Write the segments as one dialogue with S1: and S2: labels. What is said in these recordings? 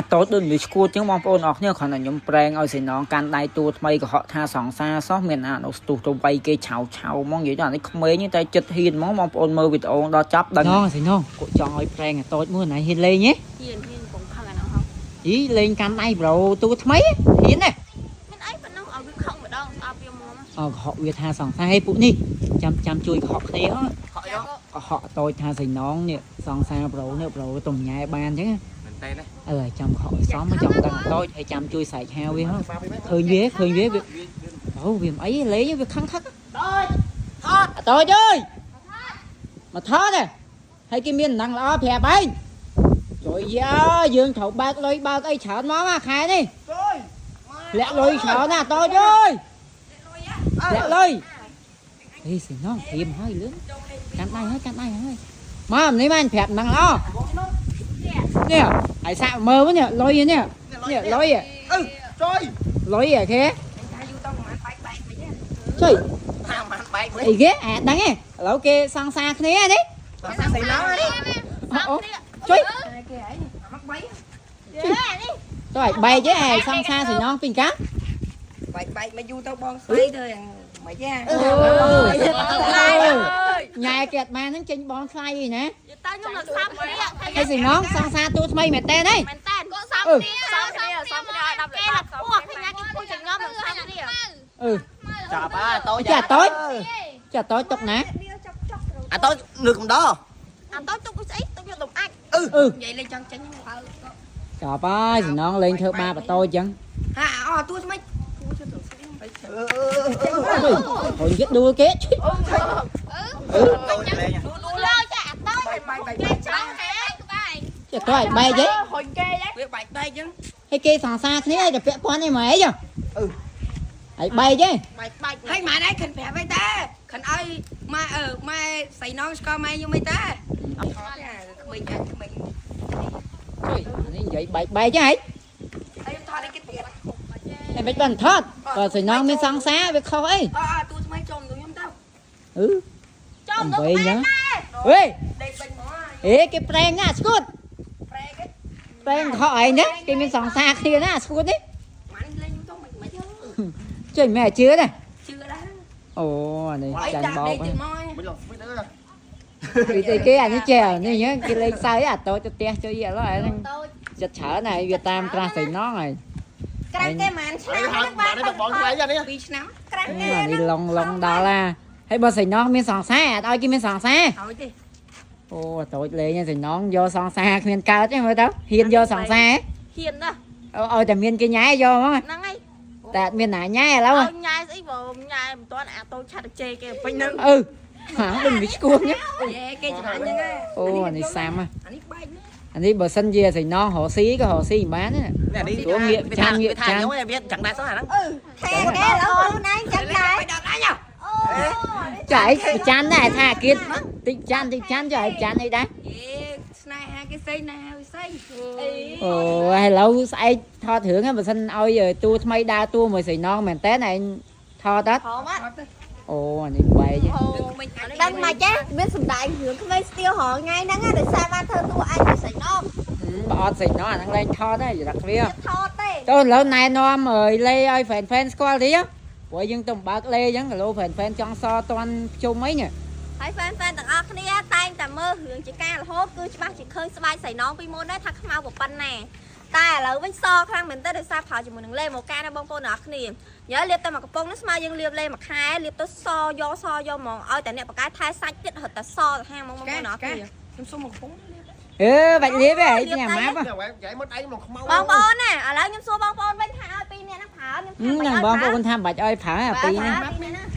S1: អាតូចដូចមនុស្សឈួតចឹងបងប្អូនអរគ្នាគ្រាន់តែខ្ញុំប្រែងឲ្យសេនងកាន់ដៃតួថ្មីកុហកថាសង្សារសោះមានអានោះស្ទុះទៅវាយគេឆៅឆៅហ្មងនិយាយទៅអានេះក្មេងតែចិត្តហ៊ានហ្មងបងប្អូនមើលវីដេអូដល់ចប់ដឹងណងសេនងគាត់ចង់ឲ្យប្រែងអាតូចមួយណៃហ៊ានលេងហ៎
S2: ហ៊ានហ៊ានកុំខឹងអានោះហ៎
S1: អីលេងកាន់ដៃប្រូតួថ្មីហ៊ានទេ
S2: មានអីប៉ុណ្ណឹងឲ្យវាខឹងម្ដងស្អប់វាមក
S1: អកុហកវាថាសង្សារឲ្យពួកនេះចាំចាំជួយកុហកគ្នាហ៎
S3: ខកយក
S1: កុហកតូចថាសេនងនេះសង្សារប្រូនេះប្រូទំញ៉ែបានអញ្ចឹង
S3: មែនទេណា
S1: អើចាំខកឲ្យសមចង់ដឹងតូចហើយចាំជួយស្រែកហៅវាហ៎ឃើញវាឃើញវាវាអូវាមិនអីលេងវាខឹងខឹងតូចថតតូចអើយមកថតទេហើយគេមានដំណឹងល្អប្រាប់ឯងជួយយើយើងត្រូវបើកលុយបើកអីច្រើនមកអាខែនេះលាក់លុយច្រើនណាតូចអើយលាក់លុយហេសិនងធៀមហើយលឿនកាន់ដៃហើយកាន់ដៃហើយមកនេះមកប្រាប់ដំណឹងល្អនេះហើយសាក់មើលនេះលុយនេះនេះលុយ
S3: អឺជួយ
S1: លុយអាគេ
S4: ថាយូរទៅប្រហែលបែកបែកមិន
S1: ជួយ
S3: ថាមិនបែកវិញ
S1: អីគេអាដឹងឯងឥឡូវគេសង្សារគ្នានេះ
S3: សាសៃឡងនេះ
S1: អូជួយ
S4: គេឯងមកបី
S1: តើឲ្យបែកទេឯងសង្សារសំណងពីកា
S4: បែកបែកមកយូរទៅបងស្រីទៅមិនយ៉ា
S1: ញ៉ែគេអត់បានហ្នឹងចេញបងថ្លៃឯណា
S2: ទៅខ្ញុំនឹងសាំគ្នា
S1: ហើយសំណងសង្សារទូថ្មីមែនតើហី
S2: មែនតើគាត់សាំគ្នាសាំគ្នាសាំគ្នាឲ្យ10គេឡាពោះឃើញណាគេពោះចងំនឹងសាំគ្នា
S1: អឺ
S3: ចាប់អាតូច
S1: ចាតូចចាតូចទុកណា
S3: អាតូចលើកំដរ
S2: អាតូចទុកស្អីទុកយកដុំអាច
S1: អឺ
S4: និយាយលេងចង់ចេញបើ
S1: ចាប់ហើយសំណងលេងធ្វើបាបតូចអញ្ចឹង
S4: ហាអស់ទួស្មិច
S1: អើយគេដួលគេឈិ
S3: តូចលេង
S2: ដួលលើចាអាតូច
S4: បែកបែកបែក
S2: គេចង់ហែក្បែរ
S1: ចាតូចបែកហី
S2: ហុញគេហ៎
S4: វាបែកបែកចឹង
S1: ហើយគេសង្សារគ្នាឲ្យតែពាក់ព័ន្ធអីមកអីចឹងអឺហើយបែកហី
S2: បែកបែក
S4: ហើយម៉ែឯងខិនប្រាប់ឯតាខិនឲ្យម៉ែអឺម៉ែស្រីនងស្គាល់ម៉ែខ្ញុំឯតាក្មេងអាចក្មេង
S1: ជួយអានេះនិយាយបែកបែកហី
S4: ហើយថតឲ្យគេទៀត
S1: ហើយមិនបានថតបើសំណងមានសង្សារវាខុសអី
S4: អអទួស្មិចចូលខ្ញុំទៅ
S1: អឺ
S2: ចំនឹង
S1: វិញហ្នឹងហេ
S4: ដេកពេញមក
S1: អេគេប្រែងណាស្គួត
S4: ប្រែគេ
S1: ប្រែងខកឯងណាគេមានសង្សារគ្នាណាស្គួតនេះ
S4: ម៉ាន់លេងទៅមិនមិន
S1: ជួយម៉ែជឿណា
S4: ជឿដែរ
S1: អូអានេះចាញ់បោក
S4: ទៀតមក
S3: មិនឡងស្វីតអើ
S1: ពីទីគេអានេះចេះអានេះហ្នឹងគេលេងសើចអាតូចទៅផ្ទះជួយឥឡូវអាហ្នឹង
S2: តូច
S1: ចិត្តច្រើនហើយវាតាមក្រាស់ស្រីណងហើយ
S2: ក្រាស់គេប៉ុន្មានឆ្នាំ
S3: ហើយបាននេះបងថ្លៃយ៉ាងនេះ
S4: 2ឆ្នាំ
S2: ក្រាស់គេ
S1: អានេះឡងឡងដល់ណាហើយបើស្រីណងមានសង្សារអត់ឲ្យគេមានសង្សារ
S4: ហើយទេ
S1: អូអាតូចលេងស្រីណងយកសង្សារគ្មានកើតទេមើលទៅហ៊ានយកសង្សារ
S2: ហ៊ានណាស់
S1: ឲ្យតែមានគេញ៉ែយកហ្មង
S2: ហ្នឹងហើយ
S1: តែអត់មានណាញ៉ែឥឡូវ
S2: ឲ្យញ៉ែស្អីបើញ៉ែមិនទាន់អាតូចឆាត់ជេរគេពេញហ្នឹង
S1: អឺហាដូចវាឈួងហ្នឹង
S4: យេគេចំណាញ់ហ្នឹង
S1: អូអានេះសាំហ៎
S4: អានេះបែកនេះ
S1: អានេះបើសិនជាស្រីណងរកស៊ីក៏រកស៊ីមិនបានដែរ
S3: នេះ
S1: ព្រោះងាកចានងាកចាន
S3: ខ្ញុំវាចង់ដែរសោះអាហ្នឹង
S2: ថែគេឥឡូវខ្លួនឯងចឹងដែរ
S4: បែកដល់អញ
S2: អូ
S1: ចាឯងចានដែរថាគៀតតិចចានតិចចានចុះឯងចានអីដែរ
S4: យេស្នេហាគេស្អីណាវាស្អី
S1: អូឥឡូវស្អែកថតរឿងហ្នឹងបើសិនឲ្យតួថ្មីដើរតួមួយស្រីណងមែនតើឯងថតអត់
S2: ហម
S4: អត់ទេ
S1: អូអានេះបែក
S2: ដឹងមកចាមានសម្ដែងរឿងក្មេងស្ទៀវរងថ្ងៃហ្នឹងដោយសារបានធ្វើតួអញស្រីណង
S1: បើអត់ស្រីណងអាហ្នឹងលែងថតហើយយល់គ្នា
S2: ថតទេ
S1: ចូលឥឡូវណែនាំអើយលេឲ្យ fan fan ស្គាល់តិចព្រោះយើងទៅបើកលេអញ្ចឹងគីឡូ fan fan ចង់សតន់ជុំអីនេះ
S2: ហើយ fan fan ទាំងអស់គ្នាតែងតែមើលរឿងជាការរហូតគឺច្បាស់ជាឃើញស្បែកស្រីណងពីមុនដែរថាខ្មៅប៉ុណ្ណាតែឥឡូវវិញសខ្លាំងមែនទែនដោយសារប្រើជាមួយនឹងលេម៉ូកាណាបងប្អូនទាំងអស់គ្នាញ៉ើលាបតែមកកំប៉ុងនេះស្មើយើងលាបលេមួយខែលាបទៅសយកសយកហ្មងឲ្យតែអ្នកបកកែថែសាច់ទៀតរត់តែសទៅហាងហ្មងបងប្អូនទាំងអស់គ្នា
S4: ខ្ញុំសុំមកកំពុង
S1: អឺបាច់លាបទេឯងញ៉ាំម៉ាប់
S3: ចៃមកដៃមកខ្មៅ
S2: បងប្អូនណាឥឡូវខ្ញុំសួរបងប្អូនវិញថាឲ្យពីរនាក់ហ្នឹងប្រើខ្ញុំថា
S1: ហ្នឹងបងប្អូនថាបាច់ឲ្យប្រើអាពីរហ្នឹង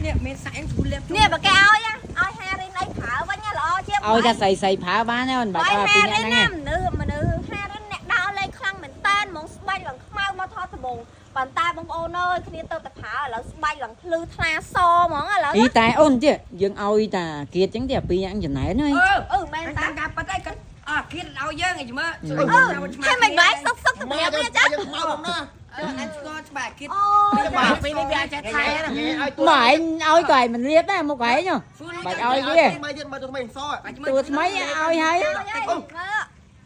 S4: នេះមានសាក់ស្គូលលាប
S2: នេះបើគេឲ្យឲ្យហារិនអីប្រើវិញល្អជាង
S1: ឲ្យតែស្រីស្រីប្រើបានទេមិនបាច់
S2: ឲ្យ
S1: ឲ្យពី
S2: ហា
S1: រនាក់
S2: រិន
S1: ហ្នឹង
S2: ណាមនុស្សមនុស្សហារិនអ្នកដើរលេងខ្លាំងមែនតើហ្មងស្បែកឡើងខ្មៅមកថតដំបងប៉ុន្តែបងប្អូនអើយគ្នាទៅតែប្រើឥឡូវស្បែកឡើងភ្លឺថ្លាសហ្មងឥឡូវ
S1: អីតែអូនទៀតយើងឲ្យតាគៀតចឹងទេអាពីរនាក់ចំណែនហើយ
S4: អឺ
S2: អឺមែន
S4: តា
S2: តា
S4: ការប៉ាត់អីគាត់អើគៀតឲ្យយើងឯងមើល
S2: អឺហើយមិនបាយសុកសុកទៅប្រាប់វាចា
S3: យើងខ្មៅមកណា
S4: អឺអញស្គាល់ច្បាស់គៀត
S2: អូ
S3: បាទពីនេះវាអាចចេះថែណាឲ្យតួ
S1: មកឯងឲ្យក៏ឯងមិនលាបដែរមកឯង
S3: ថ្មីទៀតមកតួថ្មីស
S1: តួថ្មីឲ្យហើយ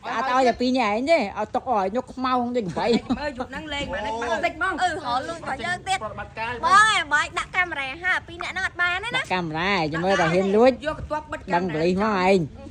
S2: មើល
S1: អត់ឲ្យតែពីរនាក់ឯងទេឲ្យຕົកឲ្យយកខ្មៅដូចកំបី
S4: មើលយប់ហ្នឹងលេងមកនេះបាក់តិចហ្មង
S2: អឺរលួចរបស់យើងទៀត
S3: ប្រតិបត្តិការ
S2: បងឯងបើឲ្យដាក់កាមេរ៉ាហាពីរនាក់ហ្នឹងអត់បានទេណា
S1: ដាក់កាមេរ៉ាចាំមើលតែហ៊ានលួច
S4: យកកន្ទាប់បិទ
S1: ដឹងប៉លីសមកឯង។